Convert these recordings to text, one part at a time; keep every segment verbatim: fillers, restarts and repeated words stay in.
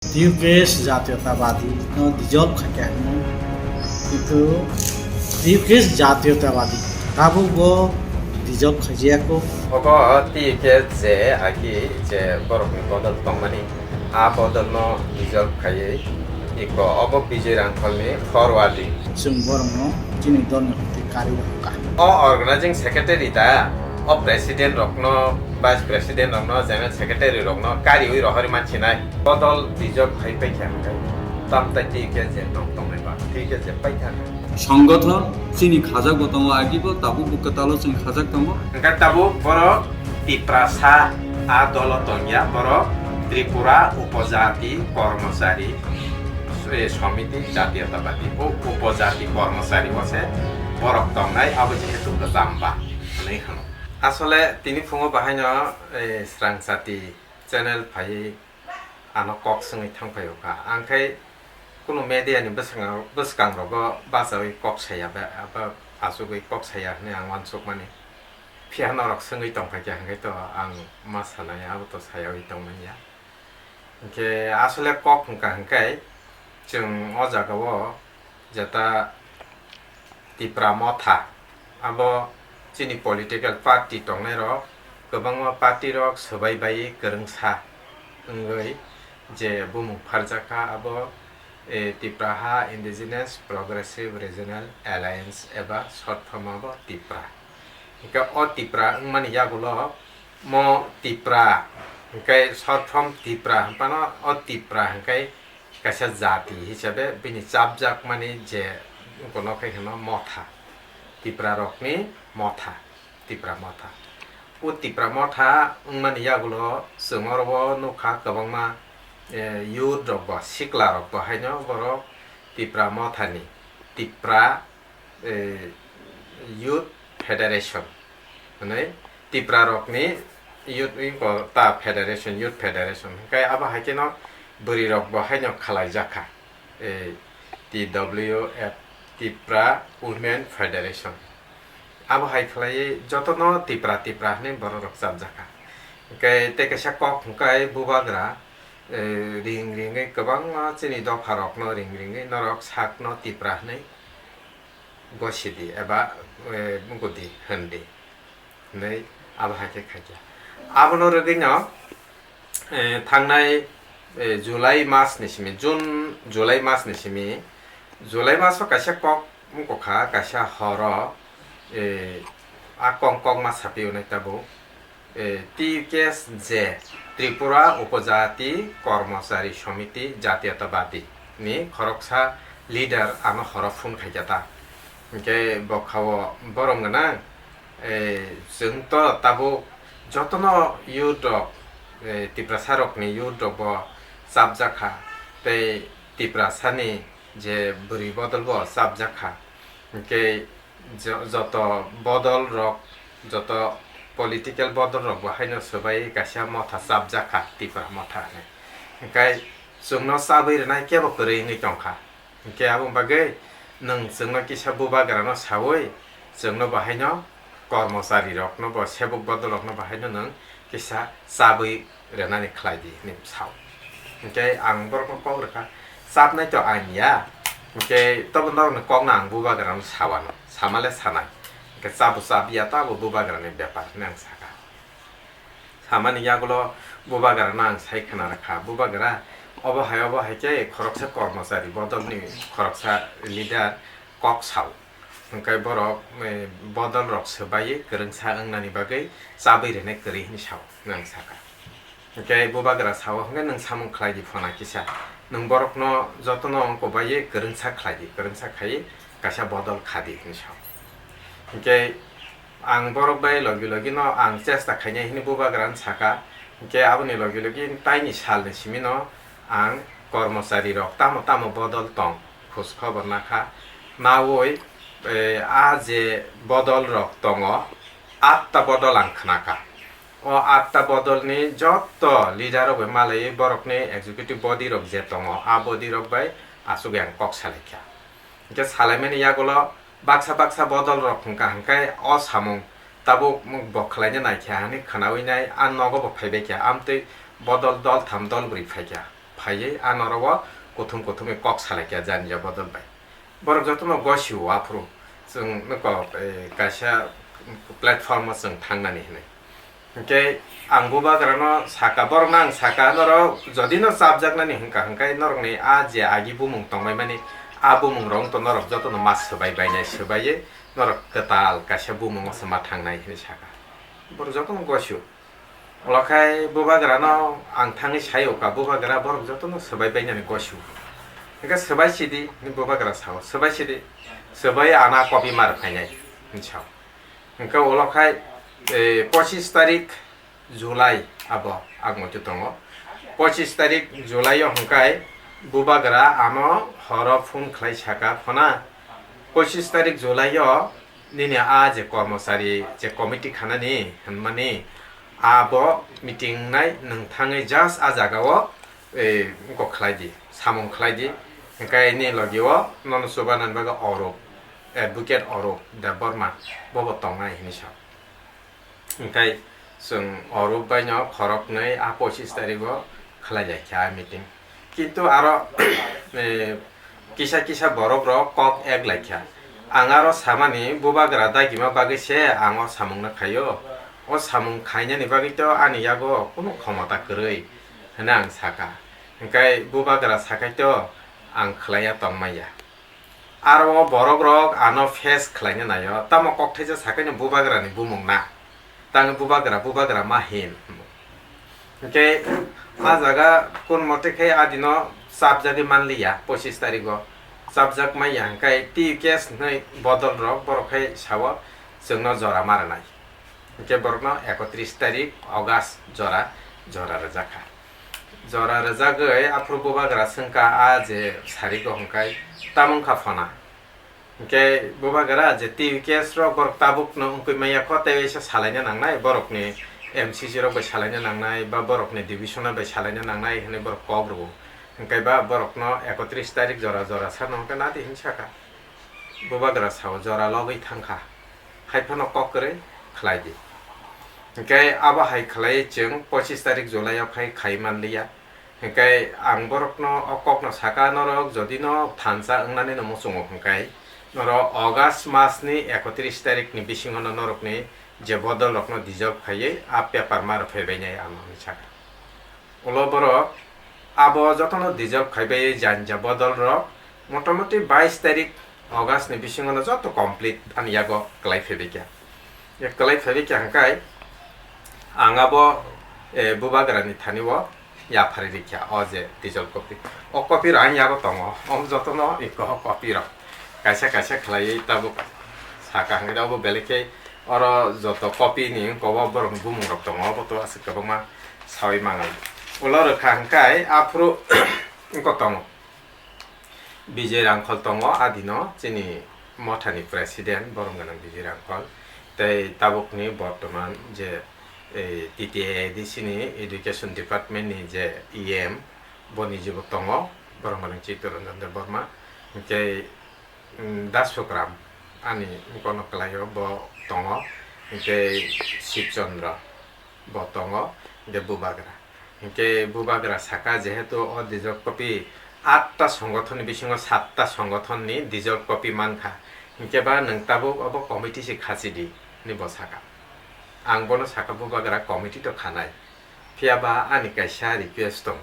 T U K S jatiyotabadi no dissolve khaikha hwnwi, kintu T U K S jatiyotabadi tabukbo dissolve khaijayakho. Obo T U K S je agi je borokni bodol tongmani, a bodolno dissolve khaiwi iko obo Bijoy Rangkholni forwarding. Chwng borokno chini dolni hwnkhe karwi rwkha. O organizing secretary da, o president rokno, vice president rokno, general secretary rokno kariwi rohorwi manchinai. Bodol dissolve khai paikha hwnkhe, tamtai T U K S je tong tongnai ba, T U K S je paikha hwnkhe. Songgothon chini khajak bo tongo, agibo tabuk bo kwtalo chwng khajak tongo. Hwnkhe tabuk borok Tiprasa a dolo tongya, borok Tripura Upojati Kormochari, eh, Somiti Jatiyotabadi, o Upojati Kormochari o se borok tongnai, abo jehetu kwcham ba hwnwi hwno. Asole tini phungo bahaino, eh, Srangchati channel phaiwi ano kok swngwi thangphai o kha. Ang khai kunu media ni bwskango, bwskangrogo bachawi kok saya ba, abo achugwi kok saya hwnwi ang uansukmani. Phiya norok swngwi tongphai kha hwnkhe to ang ma sanai, abo to sayawi tongmanya. Hinkhe asole kok hwnkha hwnkhe chwng o jagao jeta Tipra Motha, abo chini political party tongnairok, kwbangma party rok swbai bai kwrwngsa wngwi je bumung pharjakha, abo, eh, Tipraha Indigenous Progressive Regional Alliance eba short form abo Tipra. Hinkhe o Tipra wngmani yagulo mo Tipra hinkhe short form Tipra hwnphano o Tipra hinkhe kaisa jati hisabe bini chapjakmani je bono khe hwno Motha, Tipra rokni Motha, Tipra Motha. O Tipra Motha wngmani yagulo chwng oro o nukha kwbangma, eh, youth rok bo, sikla rok bo haino borok Tipra Mothani, Tipra, eh, Youth Federation hwnwi Tipra rokni youth wngkha ta federation, youth federation. Hinkhe abo hai kheno bwrwi rok bo haino khalaijakha, eh, T W F, Tipra Women Federation. Abo hai khlaiwi jotono Tipra, Tipra hwnwi borok rok chapjakha. Hinkhe tei kaisa kok hwnkhe bubagra, eh, ring ringwi kwbangma chini dopha rokno ring ringwi norok sakno Tipra hwnwi gosidi eba, eh, gudi hwndi hwnwi abo hai khe khaikha. Abono rwgwino, eh, thangnai, eh, July mas ni simi, June, July mas ni simi, July maso kaisa kok wngkha, kaisa horo, eh, a kong kok ma sapi unai tabuk. Eh, T U K S je Tripura Upojati Kormochari Somiti Jatiyatabadi ni khoroksa leader ano horo phone khaikha ta. Hinkhe bokha o borom gwnang, eh, chwng to tabuk jotono youth rok, eh, Tiprasa rokni youth rok bo chapjakha tei Tiprasani je bwrwi bodol bo chapjakha. Hinkhe jo-, joto bodol rok, joto political bodol rok bo haino swbai kaisa motha chapjakha, Tipra Motha hwnwi. Hinkhe chwngno chabwi rwnai kebo kwrwi wngwi tongkha. Hinkhe aboni bagwi nwng chwngno kisa bubagrano saui chwngno bo haino kormochari rokno bo, sebuk bodol rokno bo haino nwng kisa chabwi rwnani khlai di hwnwi sao. Hinkhe ang borokno kok rwkha, chapnai to ang ya. Hinkhe tobo norokni kokno ang bubagrano sawano, samale sanai. Hinkhe chabo chap ya, to abo bubagrani bepar hwnwi ang sakha. Samani yagulo bubagrano ang sai khna rwkha, bubagra, obo hai, obo hai khe khoroksa kormochari bodolni khoroksa leader kok sao. Hwnkhe borok, eh, bodol rok swbai kwrwngsa wngnani bagwi chabwi rwnai kwrwi hwnwi sao, hwnwi ang sakha. Hwnkhe bubagra sao, hwnkhe nwng samung khlai di phona kisa. Nwng borokno jotono wngkobaiwi kwrwngsa khlai di, kwrwngsa khaiwi kaisa bodol kha di hwnwi sao. Hwnkhe ang borok bai logi logi no ang chesta khainai hwnwi bubagra no sakha. Hwnkhe aboni logi logi taini salni simi no ang kormochari rok tamo tamo bodol tong, khoj khobor nakha. Naui, eh, a je bodol rok tongo, atta bodol ang khnakha. O atta bodolni joto leader rok bai malaiwi borokni executive body rok je tongo, a body rok bai asugwi ang kok salaikha. Hinkhe salaimani yagulo baksa baksa bodol rok hwnkha hwnkhe o samung tabuk bo khlaina naikha hwnwi khnaui nai, a nogo bo phaibaikha, amtwi bodol dol tham dol bwrwi phaikha. phaiwi a norok o kuthum kuthumwi kok salaikha jani ja bodol bai. Borok jotono gosio aphuru chwng nokho, eh, kaisa platform o chwng thangnani hinwi. Hinkhe ang bubagrano saka, borokno ang saka, norok jodi no chapjaknani hwnkha, hwnkhe norokni a je agi bumung tongbaimani, a bumung rok to norok jotono ma swbai bainai, swbaiwi norok kwtal kaisa bumungo se ma thangnai hinwi saka. Borok jotono gosio. Ulo khai bubagrano ang thangwi saio ka, bubagra borok jotono swbai bainani gosio. Hwnkhe swbai sidi, hinwi bubagra sao, swbai sidi, swbai ana copy mar phainai, hinwi sao. Hwnkhe ulo khai, eh, pochis tarik July abo ang moito tongo. Pochis tarik July o hwnkhe bubagra ano horo phone khlai saka, phona pochis tarik July o nini a je kormochari je committee khanani hwnmani abo meeting nai nwng thangwi just a jaga o, eh, kok khlai di, samung khlai di. Hwnkhe nini logi o nono chubanani bagwi Orup, advocate Orup Debbarma bobo tongnai hinwi sa. Hwnkhe chwng Orup baino khoroknwi a pochis tarigo khlai lai kha a meeting. Kintu aro, eh, kisa kisa borok rok kok ek lai kha. Ang aro samani bubagra dagima bagwi se ang o samung no khaio. O samung khainani bagwi to ani yago kunu khomota kwrwi hwnwi ang saka. Hwnkhe bubagra sakai to ang khlaiya tongmaya. Aro o borok rok ano face khlaina naio, tamo kokthaisa sakhaino bubagrani bumung na, tangwi bubagra, bubagra ma hin. Hinkhe a jaga kun mote khe adino chapjagwi manliya, pochis tarigo chapjak maya, hinkhe T U K S hinwi bodol rok borok khai sao chwngno jora ma rwnai. Hinkhe borokno ekotris tarik August jora, jora rwjak kha. Jora rwjagwi aphuru bubagra swngkha a je sarigo hwnkhe tamo wngkha phona. Hinkhe bubagra je T U K S rok borok tabukno wngwi maya kho, tei waisa salaina nangnai, borokni M C C rok bai salaina nangnai ba borokni divisional bai salaina nangnai hwnwi borok kok rwo. Hinkhe ba borokno ekotris tarik jora jora sano hwnkhe nadi hinwi sakha. Bubagra sao jora logwi thangkha. Hai phano kok kwrwi khlai di. Hinkhe abo hai khlai chwng pochis tarik July o khai khai manliya. Hinkhe ang borokno o kokno saka, norok jodi no thansa wngnani no muchungo hwnkhe norok August mas ni ekotris tarik ni bisingo no norokni je bodol rokno dissolve khaiwi a paper ma rwphaibainai, ano hinwi saka. Ulo borok abo jotono dissolve khaibai janja bodol rok motamoti bais tarik August ni bisingo no joto complete ani yago kwlai phaibai kha. Ya kwlai phaibai kha hwnkhe ang abo, eh, bubagra ni thani o yaphari rikha o je dissolve copy. O copy rok ang yago tongo, o jotono iko copy rok kaisa kaisa khlaiwi tabuk saka hwnkhe abo belai khe oro joto copy ni kobo borok bumung rok tongo, obo to aswk kwbangma sawi mangai. Ulo rwkha hwnkhe aphuru wngkha tongo. Bijay Rangkhol tongo, adino chini mothani president, borom gwnang Bijay Rangkhol. Tei tabukni bortoman je, eh, T T A A D C ni education department ni je E M, boni jibo tongo, borom gwnang Chittaranjan Debbarma. Hinkhe, mm, Das Sukram, ani kono kwlaio bo tongo. Hinkhe Shivchandra bo tongo, hinkhe bubagra. Hinkhe bubagra saka, jehetu o dissolve copy atta songothon ni bisingo satta songothon ni dissolve copy mankha, hinkhe ba nwng tabuk obo committee se khachi di, hwnwi bo saka. Ang bono saka, bubagra, committee to khanai, phiya ba ani kaisa request tong,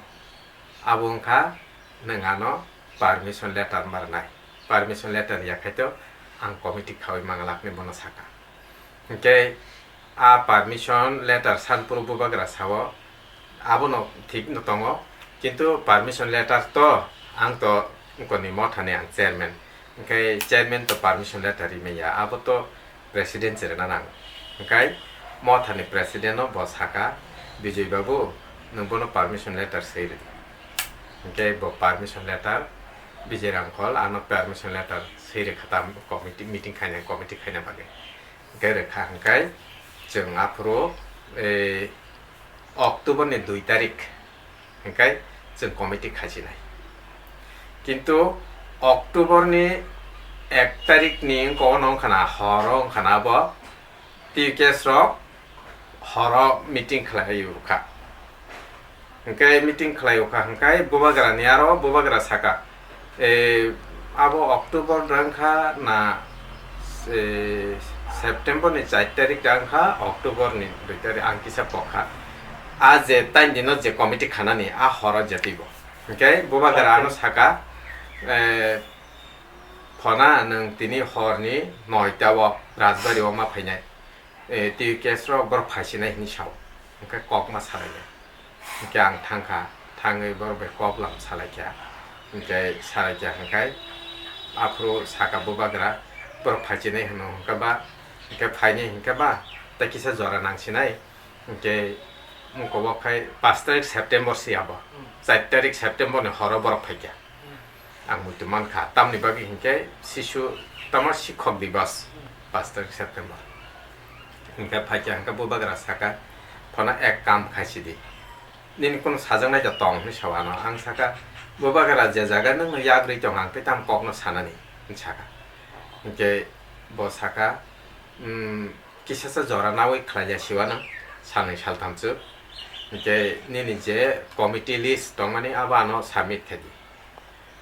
abo wngkha nwng ano permission letter ma rwnai, permission letter ya khai to ang committee khawi manglak, hwnwi bono saka. Hinkhe a permission letter sanphuru bubagra sao, abono thik no tongo, kintu permission letter to ang to wngkoni mothani ang chairman, hinkhe chairman to permission letter rimaya, abo to president se rwna nang. Hinkhe mothani president no bo saka, "Bijoy babu, nwng bono permission letter swi rwdi." Hinkhe bo permission letter, Bijay Rangkhol ano permission letter swi rwkha tam committee, meeting khaina, committee khaina bagwi. Hinkhe rwkha hinkhe chwng aphuru, eh, October ni dui tarik hinkhe chwng committee khachinai. Kintu October ni ek tarik ni wngkha, ono wngkha na, horo wngkha na abo T U K S rok horo meeting khlai rwkha. Hwnkhe meeting khlai o kha, hwnkhe bubagra ni aro bubagra saka, "E, abo October da wngkha na, e, September ni char tarik da wngkha, October ni dui tarik?" Ang kisa kok kha. A je time dino je committee khanani, a horo je twibo. Hwnkhe bubagra ano saka, e, "Phona, nwng tini hor ni noita o Rajbari o ma phainai. E, twi case rok borok phaisinai," hinwi sao. Hwnkhe kok ma salainai. Hwnkhe ang thangkha, thangwi borok bai kok lam salaikha. Hwnkhe salaikha hwnkhe aphuru saka bubagra, "Borok phaisinai hwno hwnkhe ba, hwnkhe phainai hwnkhe ba, tei kisa jora nangsinai." Hwnkhe wngkha bo khai pash tarik September se abo. Char tarik September ni horo borok phaikha. Ang muitu mankha, tamni bagwi hinkhe sisu tamo sikhok dibas, pash tarik September. Hinkhe phaikha hinkhe bubagra saka, "Phano ek kam khaisidi. Nini kunu sajaknai da tong?" hinwi sao ano. Ang saka, "Bubagra, je jaga nwngno yagrwi tong, ang tei tamo kokno sanani," hinwi saka. Hinkhe bo saka, "Hmm, kisasa jora nawi khlaiya siwano, salnwi salthamswk. Hinkhe nini je committee list tongmani abo ano submit khaidi."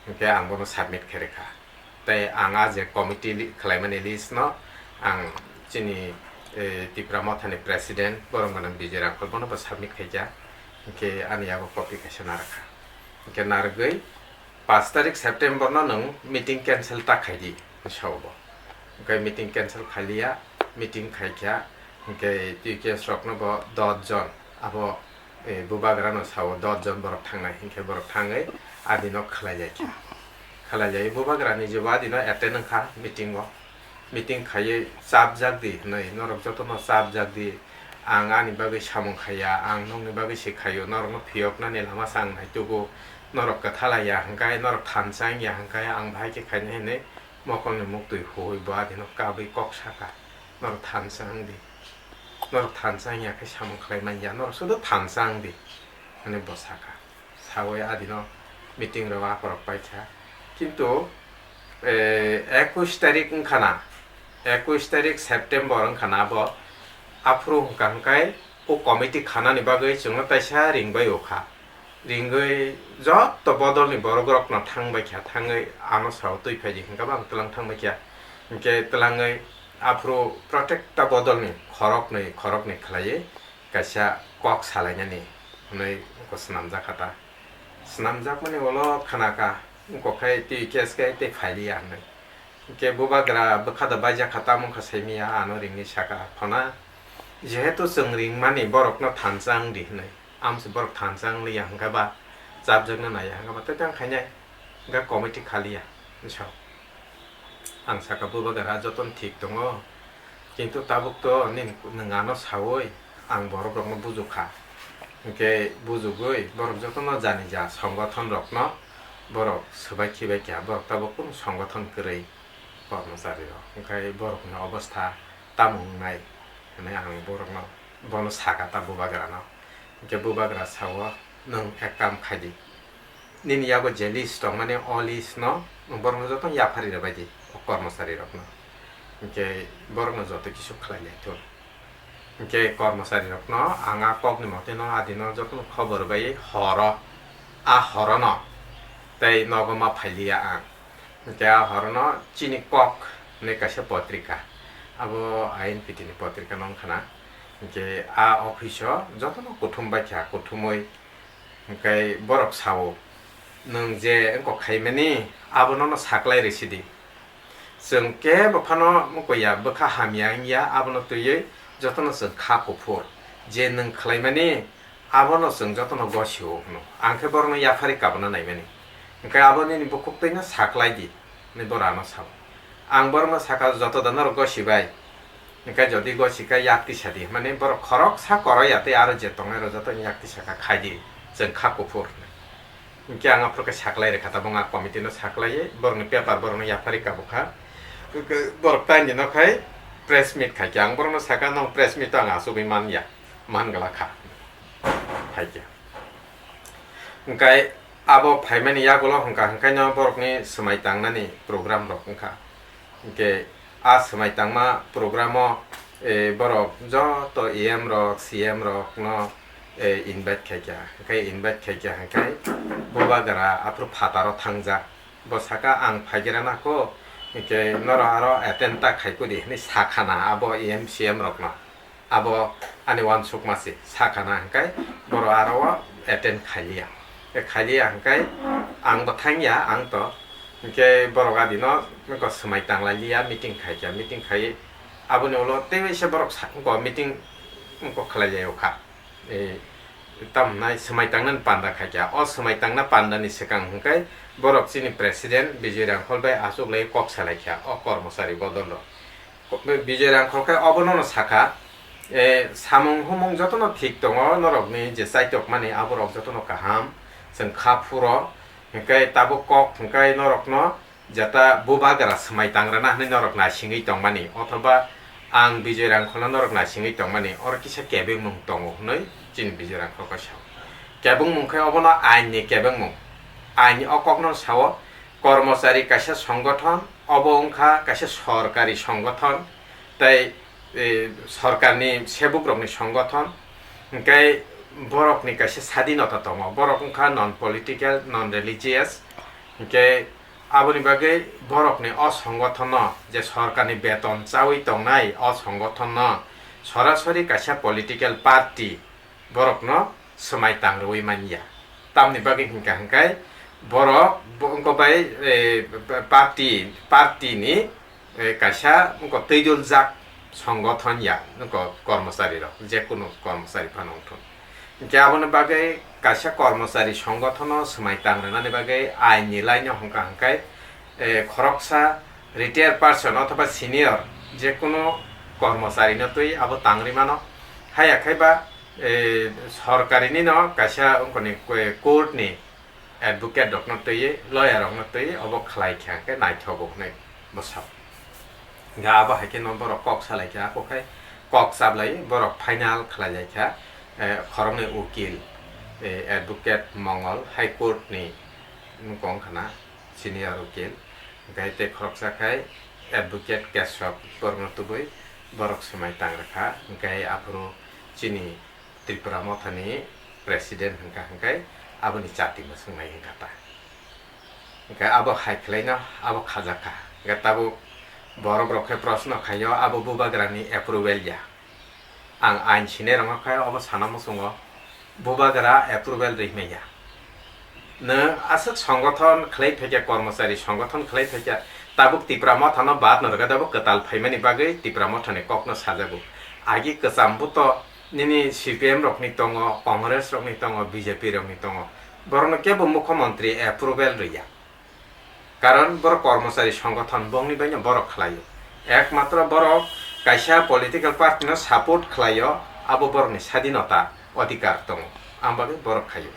Hinkhe ang bono submit khe rwkha. Tei ang a je committee li-, khlaimani list no ang chini, eh, Tipra Mothani president borok gwnang Bijoy Rangkhol bono bo submit khaikha. Hinkhe ani yago copy kaisa narwkha. Hinkhe narwgwi pash tarik September no nwng meeting cancel ta khaidi, sao bo. Hinkhe meeting cancel khailiya, meeting khaikha, hinkhe T K S rokno bo dos jon, abo, eh, bubagrano sao dos jon borok thangnai, hinkhe borok thangwi adino khlailaikha. Khlailaio bubagrani jebo adino attend wngkha meeting o. Meeting khaiwi chapjak di hwnwi, norok jotono chapjak di, ang ani bagwi samung khaiya, ang nokni bagwi se khaio, norokno phiyoknani lama se ang naitugo, norok kwthalaiya hwnkhe, norok thansa wngya hwnkhe, ang bahai khe khainai hinwi mokolni muktwi huwi bo adino kabwi kok saka, "Norok thansa wng di, norok thansa wngya khe samung khlai manya, norok sudu thansa wng di," hwnwi bo saka. Sawi adino meeting rok aphorok paikha. Kintu, eh, ekush tarik wngkhana, ekush tarik September wngkhana abo aphuru hwnkha hwnkhe o committee khanani bagwi chwngno taisa ringbai o kha. Ringwi joto bodolni borok rokno thangbai kha, thangwi ano sao twi phaidi hwnkhe bo ang twlang thangbai kha. Hinkhe twlangwi aphuru protekta bodolni khoroknwi khoroknwi khlaiwi kaisa kok salainani hwnwi wngkha swnamjak kha ta. Swnamjakmani ulo khna kha, wngkha khe twi case khe tei phailiya hwnwi. Hinkhe bubagra bwkha da baijak kha, tamo wngkha saimanya, ano ringwi saka, "Phona, jehetu chwng ringmani borokno thansa wng di," hwnwi. Amse borok thansa wng liya hwnkhe ba, chapjakna naiya hwnkhe ba, tei tang khainai, hwnkhe committee khaliya, hinwi sao. Ang saka, "Bubagra, jotono thik tongo, kintu tabuk to nini, nwng ano saui ang borok rokno bujukha." Hinkhe bujugwi borok jotono jani ja songothon rokno borok swbai khibai kha, borok tabuk kunu songothon kwrwi kormochari rok, hinkhe borokni obostha tamo wngnai hwnwi ang borokno, bono saka ta bubagrano. Hinkhe bubagra sao, "Nwng ek kam khai di, nini yago je list tongmani, o list no borokno joto yaphari rwbai di, o kormochari rokno. Hinkhe borokno joto kisu khlai lai thung." Hinkhe kormochari rokno ang a kokni moteno adino jotono khobor rwbai horo, a horono tei nogo ma phailiya ang. Hinkhe a horono chini kok hinwi kaisa potrika, abo I N P T ni potrika no wngkhana. Hinkhe a office o jotono kuthum bai kha, kuthumwi hinkhe borok sao, "Nwng je wngkok khaimani, abono no saklai rwsidi. Chwng kebo phano wngkha ya, bwkha hamya wngya, abono twiwi jotono chwng kha kuphur. Je nwng khlaimani, abono chwng jotono gosio," hwno. Ang khe borokno yaphari kabuna naimani. Hinkhe abo nini bukhuk twino saklai di, hinwi borok ano sao. Ang borokno sakha, "Joto da norok gosibai. Hinkhe jodi gosi kha yak tisa di, mane borok khoroksa koro ya tei aro je tongnai rok joto yak tisa kha khai di, chwng kha kuphur," hinwi. Hinkhe ang aphuru khe saklai rwkha, tabuk a committee no saklaiwi borokni paper borokno yaphari kabukha. Borok taini no khai press meet khai khe ang borokno sakha, "Nwng press meet o ang achugwi man ya, man glak kha," hai khe. Hinkhe abo phaimani yagulo hwnkha hwnkhaino borokni swmai tangnani program rok wngkha. Hinkhe a swmai tangma program o, eh, borok joto E M rok, C M rok no eh, invite khaikha, hwnkhe invite khaikha hwnkhe bubagra aphuru phataro thangjak. Bo saka, "Ang phaigira nako, hwnkhe norok aro attend ta khaikudi," hwnwi sakhana abo E M C M rokno. Abo ani uansukma se sakhana hwnkhe borok aro o attend khailiya. Tei khailiya hwnkhe ang bo thangya, ang to hwnkhe borok adino wngkha swmai tanglailiya, meeting khaikha, meeting khaiwi aboni ulo tei waisa borok sa-, wngkha meeting wngkha khlailaio kha. E, tamnai swmai tangnani panda khaikha. O swmai tangna pandani swkang hwnkhe borok chini president Bijoy Rangkhol bai achuklai kok salaikha o kormosari bodolrok. Ko-, Bijoy Rangkhol khe obono no sakha, e, samung humung jotono thik tongo, norokni je chaitokmani aborok jotono kaham, chwng kha phuro, hwnkhe tabuk kok hwnkhe norokno jeta bubagra swmai tangrana hwnwi norok naisingwi tongmani, othoba ang Bijoy Rangkholno norok naisingwi tongmani, oro kisa kebengmung tongo hwnwi chini Bijoy Rangkhol khe sao. Kebengmung khe obono ainni kebengmung, ain o kokno sao, kormochari kaisa songgothon, obo wngkha kaisa sorkari songgothon, tei, e, sorkarni sebukrokni songgothon, hwnkhe borokni kaisa sadinota tongo, borok wngkha non political, non religious, hwnkhe aboni bagwi borokni o songgothonno je sorkarni beton chawi tongnai o songgothonno sorasori kaisa political party borokno swmai tangrwui manya. Tamni bagwi hwnkha hwnkhe borok bo-, wngkha bai, eh, party, party ni, eh, kaisa wngkha twidoljak songgothon ya, wngkha kormochari rok, jekunu kormochari phano wngthun. Hwnkhe aboni bagwi kaisa kormochari songgothon no swmai tangrwnani bagwi ain ni line o hwnkha hwnkhe, eh, khoroksa retired person othoba senior jekunu kormochari no twi abo tangri mano. Haya khe ba, eh, sorkari ni no kaisa wngkha ni, eh, court ni advocate rok no twi, lawyer rok no twi obo khlai kha khe naithogo hwnwi bwsao. Hwnkhe abo hai khe no borok kok salai kha, ako khai kok chablai borok final khlai lai kha, eh, khoroknwi ukil, eh, advocate Mongol High Court ni wngkha wngkha na senior ukil, hwnkhe tei khoroksa khai advocate Keswab borokno tubui borok swmai tang rwkha, hwnkhe aphuru chini Tripura Mothani president hwnkha hwnkhe aboni chati mwswk nai hwnkha ta. Hwnkhe abo hai khwlaino abo khajakha. Hwnkhe tabuk borok rok khe proshno khaio abo bubagrani approval ya. Ang ain sinai rwngkha khe obo sana muchungo bubagra approval rwi manya. Nwng aswk songgothon khlai phaikha, kormochari songgothon khlai phaikha, tabuk Tipra Mothano baad no rwgwi tabuk kwtal phaimani bagwi Tipra Mothani kokno sajago. Agi kwcham buto nini C P M rokni tongo, Congress rokni tongo, B J P rokni tongo. Borokno kebo mukhyamantri approval rwya. Karon borok kormochari songgothon bongni baino borok khlaio. Ekmatro borok kaisa political party no support khlaio, abo borokni sadinota, odhikar tongo. Ang bagwi borok khaio.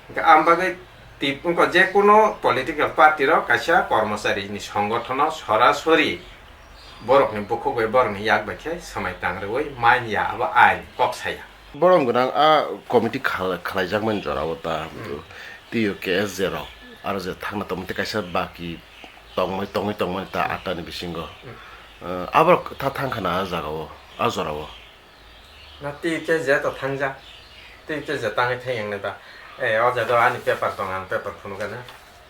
Hwnkhe ang bagwi tip-, wngkha jekunu political party rok kaisa kormochari ni songgothon no sorasori borokni bukhuk bai borokni yak bai khe swmai tang rwui manya abo ain kok saya. Borok gwnang a committee khala-, khalaijakmani jorao ta Hmm. T U K S J rok aro je thangna tongmani tei kaisa baki tongmani, tongwi tongmani ta Hmm. Atta ni bisingo. Hmm. Eh, aborok tha thang khana a jagao, a jorao. Na T U K J to thangjak. T U K J tangwi thang yang nai ba. Eh, o jaga ani paper tong, ang paper phunukgana.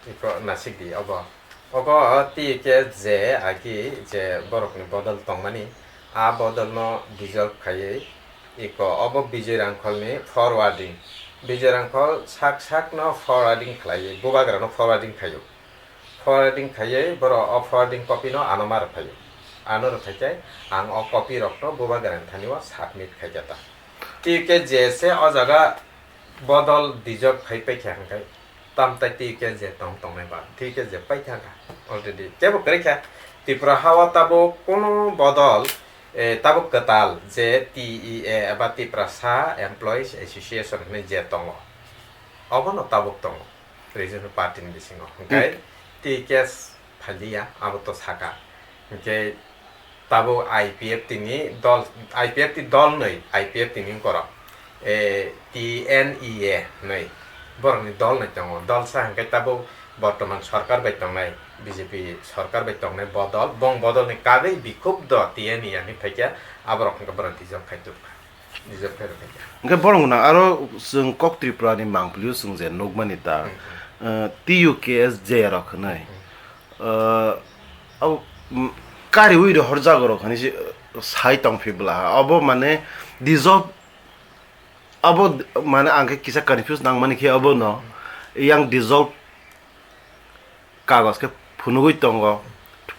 Iko nasik di obo. Obo T U K J agi je borokni bodol tongmani, a bodolno dissolve khaiwi iko obo Bijoy Rangkholni forwarding. Bijoy Rangkhol sak sakno forwarding khlaiwi, bubagrano forwarding khaio. Forwarding khaiwi borok o forwarding copy no ano ma rwphaio. Ano rwphaikhai ang o copy rokno bubagrani thani o submit khaikha ta. T U K J se o jaga bodol dissolve khai paikha hwnkhe tamtai T U K J tong tongnai ba, T U K J paikha kha already. Kebo kwrwikha Tripura hao tabuk kunu bodol, eh, tabuk kwtal je T E A eba Tiprasa Employees Association hinwi je tongo, obono tabuk tongo regional party ni bisingo. Hwnkhe Hmm. T K S phailiya, abo to saka. Hwnkhe tabuk I P F T ni dol, I P F T dol nwi, I P F T ni wngkorok, eh, T N E A hwnwi borokni dol nwi tongo. Dol sa hwnkhe tabuk bortoman sorkar bai tongnai, B J P sorkar bai tongnai bodol, bong bodolni kagwi bikhuk do T N E A hwnwi phaikha, aborok hwnkhe borok dissolve khai tubukha. Reserve khe rwkha. Hwnkhe borok gwnang aro chwng kok Tripura ni mangpili o chwng je nukmani ta, Hmm, hmm. eh, T U K S J rok hwnwi. Hmm. Eh, abo, mm, kariwi rohor jago rok hwnwi se, eh, sai tong phi bwla ha. Abo mane dissolve, abo d-, mane ang khe kisa confuse nang mani khe abo no. Yang dissolve kagos khe phunugwi tongo,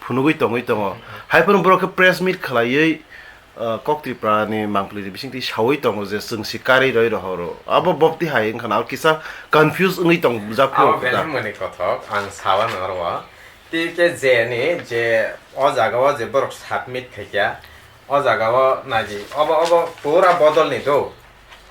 phunugwi tongwi tongo. Hai phano borok khe press meet khlaiwi, uh, kok Tripura ni mangpili ni bisingtwi sawi tongo je chwng si karwi roi rohoro. Abo bopti hai wngkha na, kisa confuse wngwi tong jak phio Abo kha. Belai mani kothok, ang sawa nang oro. T K J ni je o jaga o je borok submit khaikha, o jaga o naidi, obo, obo pura bodol ni do.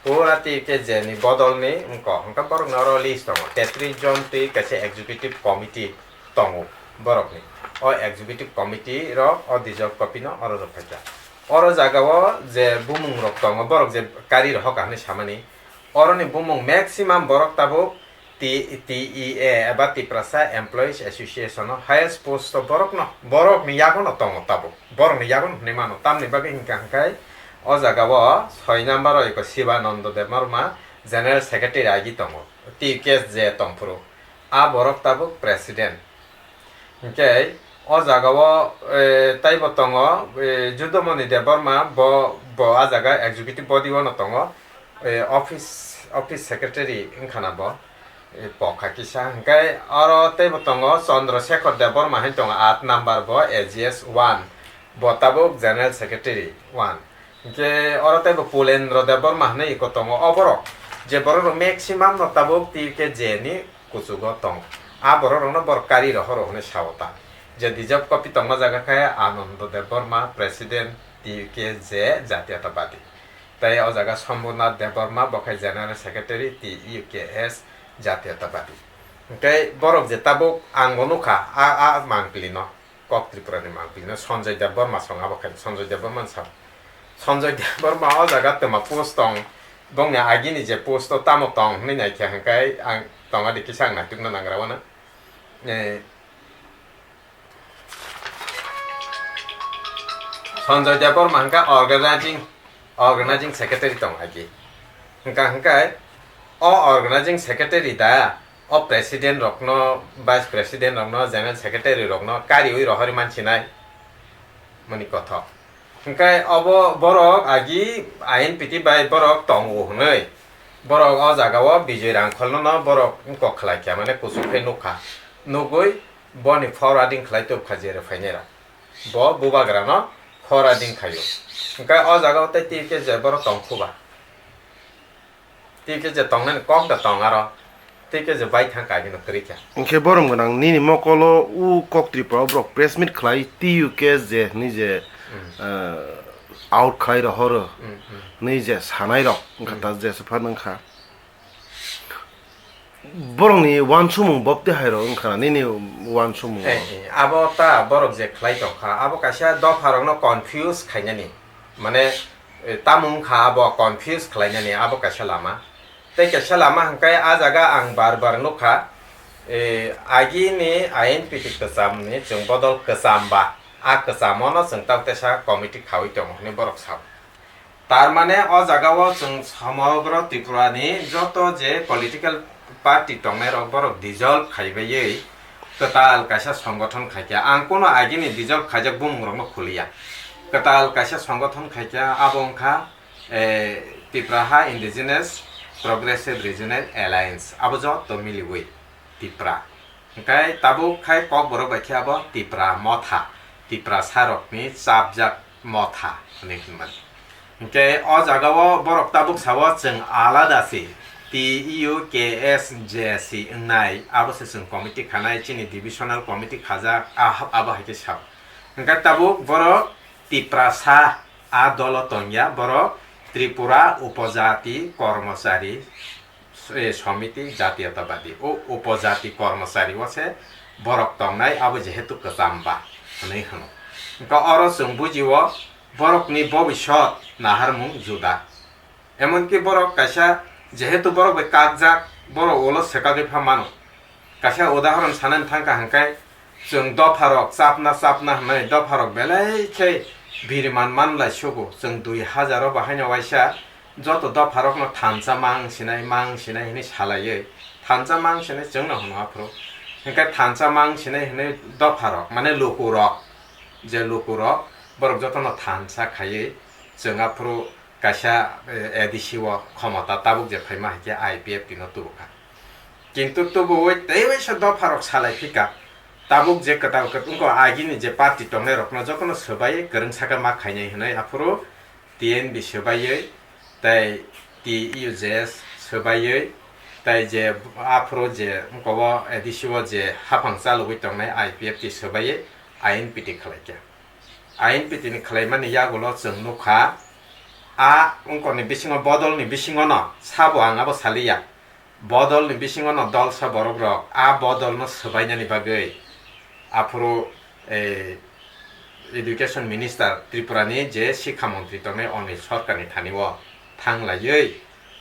Pura T K J ni bodol ni wngkha, hwnkhe borok ni oro list tongo, tetris jon twi kaisa executive committee tongo borok ni. O executive committee rok o dissolve copy no oro rwphaikha. Oro jaga o je bumung rok tongo, borok je kari rohor kha hwnwi samani, oro ni bumung maximum borok tabuk T-, T E A eba Tiprasa Employees Association o highest post o borok no, borok ni yago no tongo tabuk. Borok ni yago no hwnwi mano. Tamni bagwi hwnkha hwnkhe o jaga o soi number o iko Sibananda Debbarma General Secretary agi tongo. T K S J tongphuru. A borok tabuk president. Hwnkhe o jaga o, eh, taibo tongo, eh, Judamani Debbarma, bo, bo a jaga executive body o no tongo, eh, office, office secretary wngkha na bo, eh, pokha kisa. Hwnkhe oro teibo tongo Chandra Shekhar Debbarma hai tongo, aat number bo A G S one, bo tabuk general secretary one. Hwnkhe oro teibo Pulendra Debbarma hwnwi iko tongo. O borok je borok rok maximum no tabuk T K J ni kuchugo tong. A borok rokno borok kari rohoro hwnwi sao ta. Je dissolve copy tongma jaga khe Ananda Debbarma, President T U K J Jatiyatabadi. Tei o jaga Sambhunath Debbarma, bo khe General Secretary T U K S Jatiyatabadi. Hwnkhe borok je tabuk ang bo nukha, a, a mangpili no. Kok Tripura ni mangpili no Sanjay Debbarma song abo khe Sanjay Debbarma ni song. Sanjay Debbarma o jaga twma post tong, bongni agini je post o tamo tong hwnwi naikhe hwnkhe ang tonga di kisa ang naitukna nangra wano. Eh, Sanjay Debbarma hwnkhe organizing Organizing secretary tong agi. Hwnkha hwnkhe o organizing secretary da o president rokno, vice president rokno, general secretary rokno kariwi rohorwi mansinai mani kothok. Hwnkhe obo borok agi I N P T bai borok tongo hwnwi borok o jaga o Bijoy Rangkholno no borok kok khlai kha, mane kuchuk khe nukha. Nugwi boni forwarding khlai tubkha jere phainai rok. Bo bubagrano khora din khaio. Hwnkhe o jaga o tei twi khe je borok tong khuba. Twi khe je tongnani kok da tong aro. Twi khe je bai thang kha bini kwrwi khe. Hwnkhe borom gwnang nini mokolo u kok Tripura o borok press meet khlai T U K je hwnwi je, Hmm. eh, out khlai rohoro Hmm, hmm. hwnwi je sanai rok wngkha Hmm. ta je se phano wngkha. Borokni uansukmung bopti hai rok wngkha na nini uansukmung? Eh, eh, abo ta borok je khlai tongkha, abo kaisa dopha rokno confuse khainani, mane, eh, tamo wngkha abo confuse khlainani abo kaisa lama. Tei kaisa lama hwnkhe a jaga ang bar bar nukha, eh, agini I N P T kwchamni chwng bodol kwcham ba, a kwchamo no chwng ta teisa committee khaui tongo hwnwi borok sao. Tar mane o jaga o chwng somogro Tripura ni joto je political party tongnai rok borok dissolve khai baiwi kwtal kaisa songgothon khai kha. Ang kuno agini dissolve khaijak bumung rok no khuliya. Kwtal kaisa songgothon khai kha, abo wngkha, eh, Tipraha Indigenous Progressive Regional Alliance. Abo joto miliwi Tipra. Hwnkhe tabuk khai Kokborok bai khe abo Tipra Motha, Tiprasa rokni chapjak motha hwnwi hwnmani. Hwnkhe o jaga o borok tabuk sao chwng alada se T U K S J C wngnai, abo se chwng committee khanai, chini divisional committee khajak, ah, abo hai khe sao. Hwnkhe tabuk borok Tiprasa a dolo tongya, borok Tripura Upojati Kormochari eh, Somiti Jatiyatabadi, o upojati kormochari o se borok tongnai, abo jehetu kwcham ba hwnwi hwno. Hwnkhe oro chwng bujio borokni bobisot naharmung juda. Emonki borok kaisa jehetu borok bai kakjak, borok ulo swkagwi pha mano. Kaisa udahoron sanani thangkha hwnkhe, chwng dopharok chapna chapna hwnwi dopharok belai khe biriman manlai sugo. Chwng dui hazar o bahaino waisa joto dopharokno thansa mang sinai, mang sinai hinwi salaiwi, thansa mang sinai chwngno hwno aphuru. Hinkhe thansa mang sinai hinwi dopharok, mane lukurok, je lukurok, borok jotono thansa khaiwi chwng aphuru kaisa, eh, A D C o khomota tabuk je phaima hai khe I P F T no tubukha. Kintu tubuwi tei waisa dopharok salai phika, tabuk je kwtal kwt-, wngkha agini je party tongnairokno jotono swbaiwi kwrwng saka ma khainai hwnwi aphuru T N B swbaiwi tei T U J S swbaiwi tei je aphuru je wngkha o A D C o je haphang chalogwi tongnai I P F T swbaiwi I N P T khwlaikha. I N P T ni khwlaimani yagulo chwng nukha, a wngkha ni bisingo bodolni bisingono sabo ang abo saliya. Bodolni bisingono dolsa borokrok a bodolno swbainani bagwi aphuru, eh, Education Minister Tripurani je Sikha Montri tongnai Anil Sarkarni thani-o thanglaiwi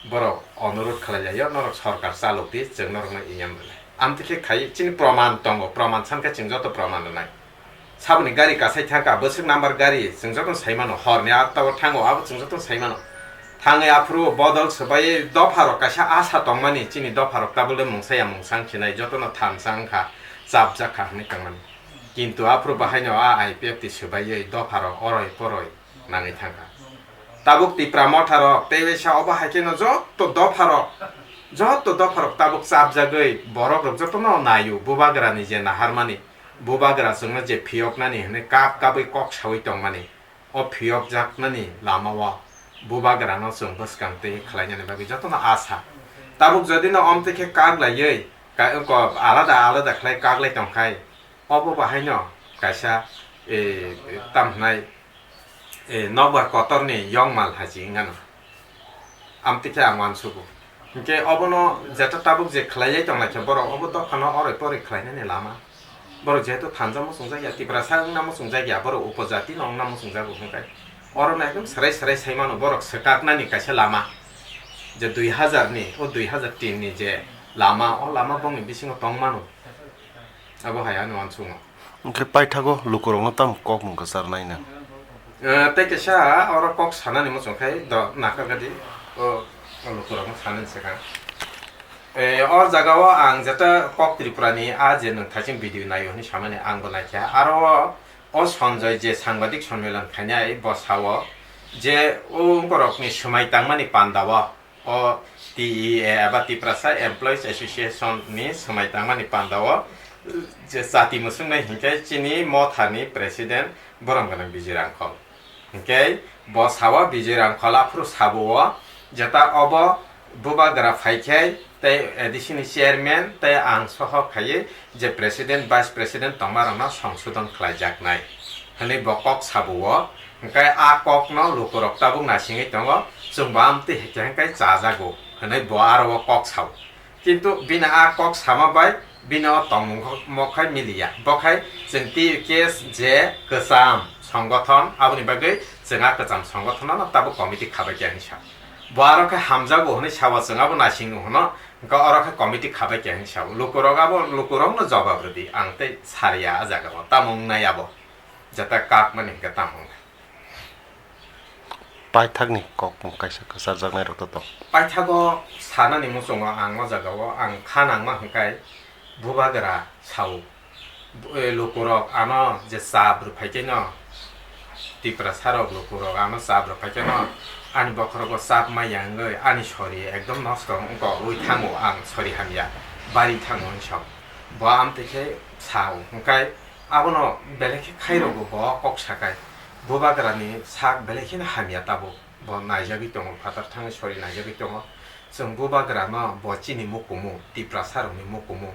borok onurodh khlailaio, "Norok sorkar chalokdi, chwng norokno iyam rwnai." Amtwi khe khai chini proman tongo, proman sankhe chwng joto proman rwnai. Saboni gari kasai thangkha, bwswk number gari, chwng jotono saimano, horni atta o thango, abo chwng jotono saimano. Thangwi aphuru bodol swbaiwi dopharok kaisa asa tongmani, chini dopharok tabole mungsaya mungsang khinai, jotono thansa wngkha, chapjak kha hwnwi tongmani. Kintu aphuru bahaino a I P F T swbaiwi dopharok oroi poroi nangwi thangkha. Tabuk Tipra motharok tei waisa obo hai kheno joto dopharok, joto dopharok tabuk chapjagwi borokrok jotono naio, bubagrani je naharmani, bubagra chwngno je phiyoknani hwnwi kap kapwi kok saui tongmani, o phiyokjaknani lamao bubagrano chwng bwskang twi khlainani bagwi jotono asa. Tabuk jodi no omtwi khe kak laiwi ka-, ko alada alada khlai kak lai tongkhai, obo bahaino kaisa, eh, tam hwnai, eh, nokbar kotorni yongmal hai se wngano. Amtwi khe ang uansugo. Hinkhe obono jeta tabuk je khlaiwi tonglaikha borok, obo dophano oroi poroi khlainani lama. Borok jehetu thansa muchungjak ya, Tiprasa wngna muchungjak ya, borok upojati no wngna muchungjago, hinkhe orono ekdom swrai swrai sai mano, borok swkaknani kaisa lama. Je dui hazar ni, o dui hazar tin ni je lama, o lama bongni bisingo tong mano. Abo hai ani uansukma. Hwnkhe paithago lukurokno tamo kokmung kwcharnai nang? Eh, tei kaisa oro kok sanani muchung khai do nakha gadi, o, o lukurokno sanani swkang. Eh, o jagao ang jeta kok Tripurani a je nwng thaiching video naio hwnwi samani ang bo naikha. Aro o, o Sanjoy je sangbadik sonmelan khainai bo sao je o borokni swmai tangmani pandao o T E A eba Tiprasa Employees Association ni swmai tangmani pandao je chati mwswngnai hinkhe chini mothani president borom gwnang Bijay Rangkhol. Hinkhe bo sao Bijay Rangkhol aphuru sabo o jeta obo bubagra phaikhe tei A D C ni chairman tei ang soho khaiwi je president, vice president tongmarokno songsodon khlaijaknai hwnwi bo kok sabo o. Hinkhe a kokno lukurok tabuk naisingwi tongo, chwngbo amtwi hai khe hinkhe chajago hwnwi bo aro o kok sao. Kintu bini a kok sama bai bini o tongmung kho-, mo khai miliya. Bo khai chwng T U K S je kwcham songothon, aboni bagwi chwng a kwcham songothonno tabuk committee khabai khe hinwi sa. Bo aro khe hamjago hwnwi sao, chwng abo naising hwno, hinkhe oro khe committee khabai khe hinwi sao. Lukurok abo, lukurokno jobab rwdi, ang tei sariya a jagao. Tamo wngnai abo? Jeta kakmani hinkhe tamo wngnai? Paithakni kokmung kaisa kwcharjaknairok to tong. Paithago sanani muchungo ang o jagao ang kha nangma hwnkhai bubagra sao. Bu-, e, lukurok ano je chap rwphai khe no, Tiprasarok lukurok ano chap rwphai khe no, ani bokhorogo chap maya wngwi ani sori ekdom nosto wngkha, ui thango ang sori hamya, bari thango hinwi sao. Bo amtwi khe sao, hwnkhe abono belai khe khairokgo bo kok sakai. Bubagrani sak belai kheno hamya tabuk. Bo naijagwi tongo, phatar thangwi sori naijagwi tongo. Chwng bubagrano bo chini mukumu, Tiprasarokni mukumu.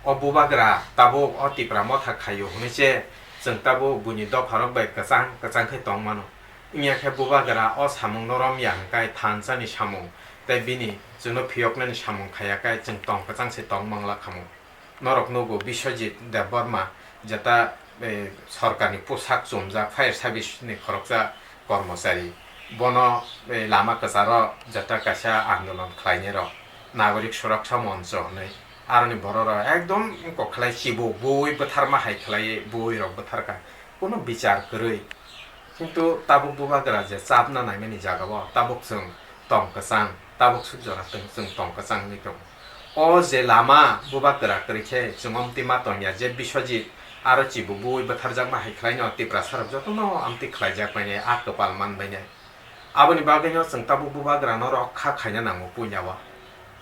O bubagra tabuk o Tipra motha khaio hwnwi se chwng tabuk buini dopharok bai kwchang kwchang khe tong mano. Wngya khe bubagra o samungno romya hwnkhe thansani samung tei bini chwngno phiyoknani samung khaiya khe chwng tong kwchang se tong mangla khamu. Norok nugo Biswajit Debbarma, jeta, eh, sorkarni pusak chumjak fire service ni khoroksa kormochari. Bono, eh, lama kwcharo jeta kaisa andolon khlainairok, Nagorik Suraksa Moncho hwnwi, aroni bororok ekdom kokhlai chibuk bui bwtharma hai khlaiwi buirok bwtharkha, kuno bichar kwrwi. Kintu tabuk bubagra je chapna naimani jagao tabuk chwng tong kwchang, tabuk suk jora tong, chwng tong kwchang wngwi tongo. O je lama bubagra kwrwi khe chwng omtwi ma tongya je Biswajit aro chibu bui bwtharjakma hai khlaino Tiprasarok jotono amtwi khlaijak bainai, a kwpal man bainai. Aboni bagwino chwng tabuk bubagrano rokha khaina nango puila o.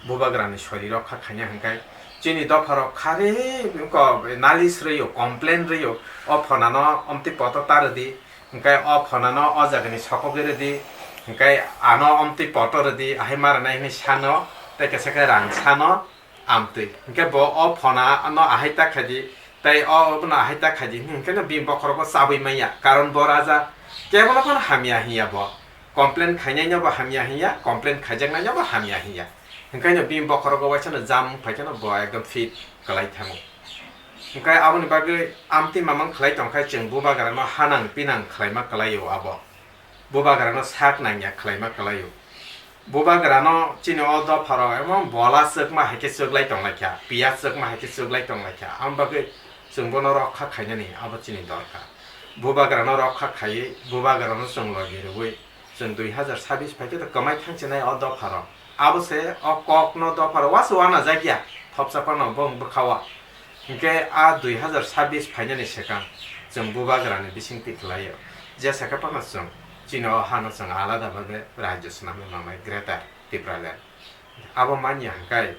Bubagrani sori rokha khaina hwnkhe chini dopharok khari ko nalis rwio, complain rwio, o phonano omtwi poto ta rwdi, hwnkhe o phonano o jagani sokogwi rwdi, hwnkhe ano omtwi poto rwdi, ahai ma rwnai hwnwi sano, tei kisa khe rang sano, amtwi. Hwnkhe bo o phonano ahai ta khaidi, tei o bono ahai ta khaidi hwnwi hwnkhe no bini bokhorogo chabwi manya, karon bo raja kebono phano hamya hinya bo. Complain khainaino bo hamya hinya, complain khaijaknaino bo hamya hinya. Hwnkhe no bini bokhorogo waisa no jam wng phai khe no bo ekdom fit kwlai thango. Hwnkhe aboni bagwi amtwi mamang khlai tongkhe chwng bubagrano hanang pinang khlaima kwlaio abo. Bubagrano sak nangya khlaima kwlaio. Bubagrano chini o dopharok emon bola chwkma hai khe chwklai tonglaikha, piyaj chwkma hai khe chwklai tonglaikha. Aboni bagwi chwng bono rokha khainani abo chini dorkar. Bubagrano rokha khaiwi, bubagrano chwng logi rwui, chwng dui hazar sabis phaikhe to kwmai thangchinai o dopharok. Abo se o kokno dopharok wasu wanajakya, thopsa phano bong bwkhao. Hinkhe a dui hazar sabis phainani swkang chwng bubagrani bisingtwi khlaio. Jesa khe phano chwng chini o hano chwng alada bagwi rajyo swnamwi mangnai Greater Tipraland. Abo manya hwnkhe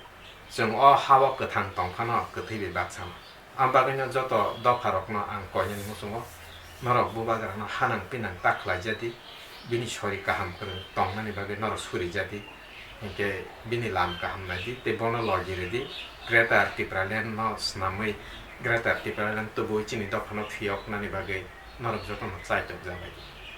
chwng o ha-o kwthang tong phano kwthwi bai baksano. Ang bagwino joto dopharokno ang koinani muchungo, norok bubagrano hanang pinang ta khlaijadi, bini sori kaham kwrwng tongnani bagwi norok surijadi, hinkhe bini lam kaham naidi tei bono logi rwdi, Greater Tipraland no swnamwi, Greater Tipraland tubui chini dophano phiyoknani bagwi norok jotono chaitok jabaidi.